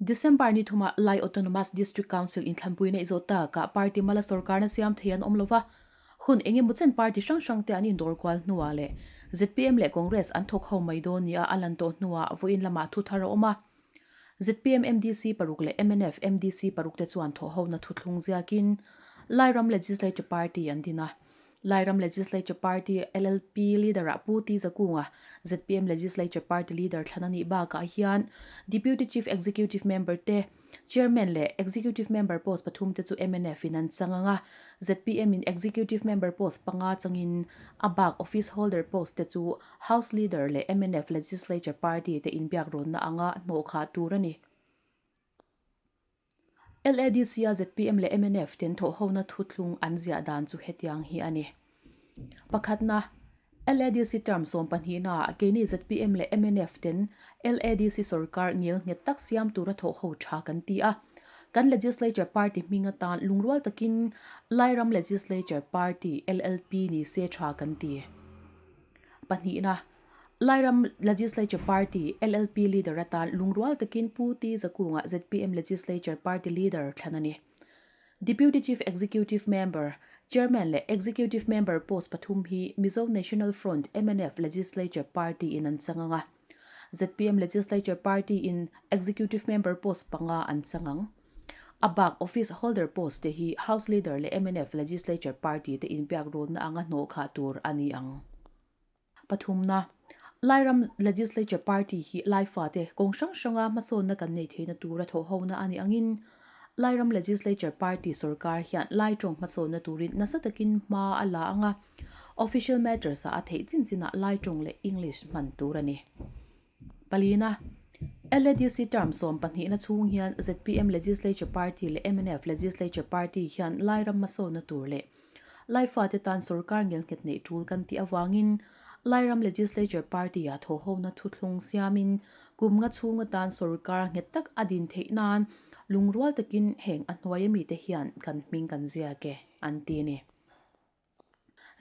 December ni thuma Lai Autonomous District Council inthlanpui neih zawh takah party mala sorkarna siam thei an awm lova, hun eng emaw chen party hrang hrang te an indawr kual hnuah leh zpm leh Congress an thawk ho mai dawn nia a lan tawh hnuah vawiin lamah thu thar a awm a. Zpm MDC paruk leh mnf MDC paruk te chuan thawhhona thuthlung ziakin Lairam Legislature Party an din a. Lairam Legislature Party, LLP, leader-ah Pu Ti Zakunga, zpm Legislature Party leader thlan a nih bakah hian Deputy Chief Executive Member te, Chairman leh Executive Member post pathum te chu mnf in an chang ang a, zpm in Executive Member post panga changin a bak Office Holder post te chu House Leader leh mnf Legislature Party te inbiak rawnna anga hnawhkhah tur a ni. LADC-a zpm leh mnf ten thawhhona thuthlung an ziah dan chu hetiang hi a ni. Pakhatna, LADC term sawmpahnihnaah keini zpm leh mnf ten LADC sorkar ngel nghet tak siam tura thawhho tha kan ti a. Kan Legislature Party hming atan lungrual takin Lairam Legislature Party, LLP, ni se tha kan ti. Pahnihna, Lairam Legislature Party, LLP, leader atan lungrual takin Pu T Zakunga zpm Legislature Party leader thlan a ni. Deputy Chief Executive Member, Chairman leh Executive Member post pathum hi Mizo National Front, mnf, Legislature Party in an chang ang a. Zpm Legislature Party in Executive Member post panga an chang ang. A bak Office Holder post te hi House Leader leh mnf Legislature Party te inbiak runna anga hnawh khah tur a ni ang. Pathumna, Lairam Legislature Party hi Laifate kawng hrang hranga hmasawnna kan nei theihna tura thawhhona a nih angin Lairam Legislature Party sorkar hian Lai tawng hmasawnna turin nasa takin hma a la ang a, official matters ah a theih chin chinah Lai tawng leh English hman tur a ni. Palina, LADC term sawmpahnihna chhung hian zpm Legislature Party leh mnf Legislature Party hian Lairam hmasawnna tur leh Laifate tan sorkar ngelnghet neih tul kan tih avangin Lairam Legislature Party-ah thawhhona thuthlung siamin kum nga chhung atan sorkar nghet tak a din theih nan lungrual takin heng a hnuaia mite hian kan hming kan ziak e, an ti a ni.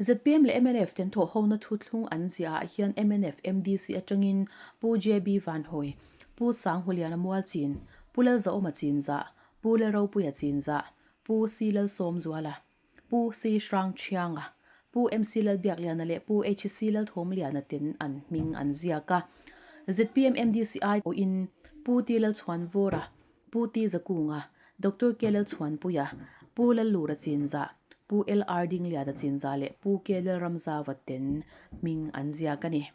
Zpm leh mnf ten thawhhona thuthlung an ziahah hian mnf MDC atangin Pu JB Vanhawi, Pu Sanghuliana Mualchin, Pu Lalzaawma Chinzah, Pu Lalropuia Chinzah, Pu C Lalsawmzuala, Pu C Hrangchhianga, Pu MC Lalbiakliana leh Pu HC Lalthawmliana ten an hming an ziak a. Zpm MDCI pawhin Pu T Lalchhuanvawra, Pu T Zakunga, Doctor K Lalchhuanpuia, Pu Lallura Chinzah, Pu LR Dingliana Chinzah leh Pu K Lalramzava ten hming an ziak a ni.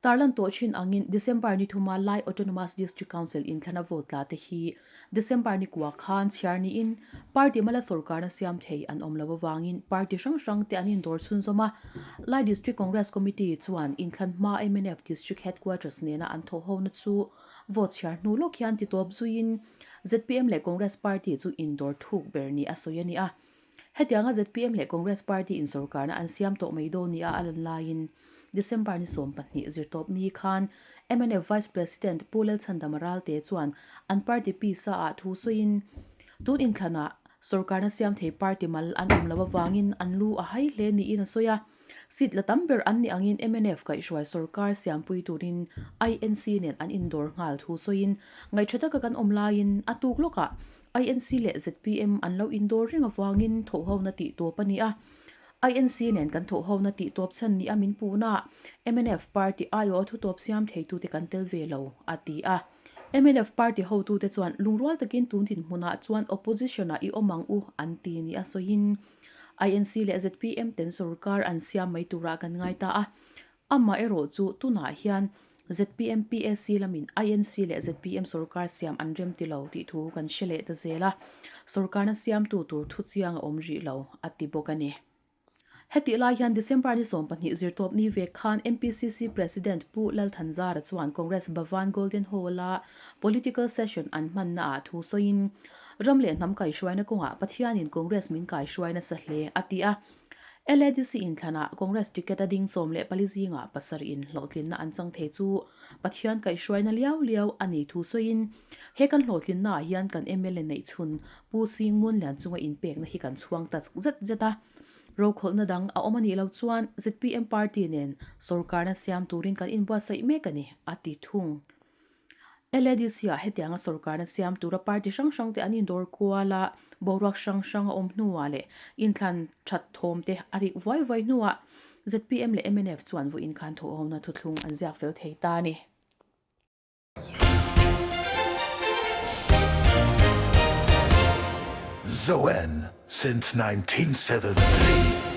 Tarlan tawh thin angin December ni thuma Lai Autonomous District Council inthlana vote tla te hi December ni kua khan chhiar niin party mala sorkarna siam thei an awm lo avangin party hrang hrang te an indawr chhunzawm a. Lai District Congress Committee chuan inthlan hma mnf District Headquarters nena an thawhhona chu vote chhiar hnu lawk hian titawp zuiin zpm leh Congress party chu indawr thuk ber ni a sawi a ni a. Hetianga zpm leh Congress party in sorkarna an siam tawh mai dawn nia a lan laiin December ni 12 zirtawp ni khan mnf Vice President Pu Lalchhandama Ralte chuan an party pisa ah thu sawiin tun inthlanah sorkarna siam thei party mal an awm loh avangin an lu a hai hle niin a sawi a. Seat la tam ber an nih angin mnf kaihhruai sorkar siampui turin INC nen an indawr nghal thu sawiin ngaihṭha taka kan awm laiin a tuk lawkah INC leh zpm an lo indawr reng avangin thawhhona tih tawp a ni a. INC nen kan thawhhona tih tawp chhan ni a min puhna mnf party aiawh thu tawp siam theitute kan tel ve lo, a ti a. Mnf party hotute chuan lungrual takin tun dinhmunah chuan opposition-ah i awm ang u an ti ni a sawiin INC leh zpm ten sorkar an siam mai turah kan ngai ta a. Amaherawh chu tunah hian zpm PAC lamin INC leh zpm sorkar siam an rem ti lo tih thu kan hre leh ta zel a, sorkarna siamtu tur thu chiang a awm rih lo, a ti bawk a ni. Hetih lai hian December ni 12 zirtawp ni vek khan MPCC President Pu Lalthanzara chuan Congress Bhavan Golden Hall-a Political Session an hmannaah thu sawiin, Ram leh hnam kaihhruaina kawngah Pathianin Congress min kaihhruai nasa hle, a ti a. LADC inthlanah Congress ticket a ding 14 zingah pasarih in hlawhtlinna an chang thei chu Pathian kaihhruaina liau liau a ni thu sawiin he kan hlawhtlinnaah hian kan mla neih chhun Pu Sing Munlian chunga inpekna hi kan chhuang ta zet zet a. Rokhawlhna dang a awm a nih loh chuan zpm party nen sorkarna siam turin kan inbuatsaih mek a ni, a ti thung. LADC-ah hetianga sorkarna siam tura party hrang hrangte an indawr kual a, boruak hrang hrang a awm hnuah leh inthlan that thawmte a rik vuai vuai hnuah zpm leh mnf chuan vawiin khan thawhawmna thuthlung an ziak fel thei ta a ni. Zoen since 1973.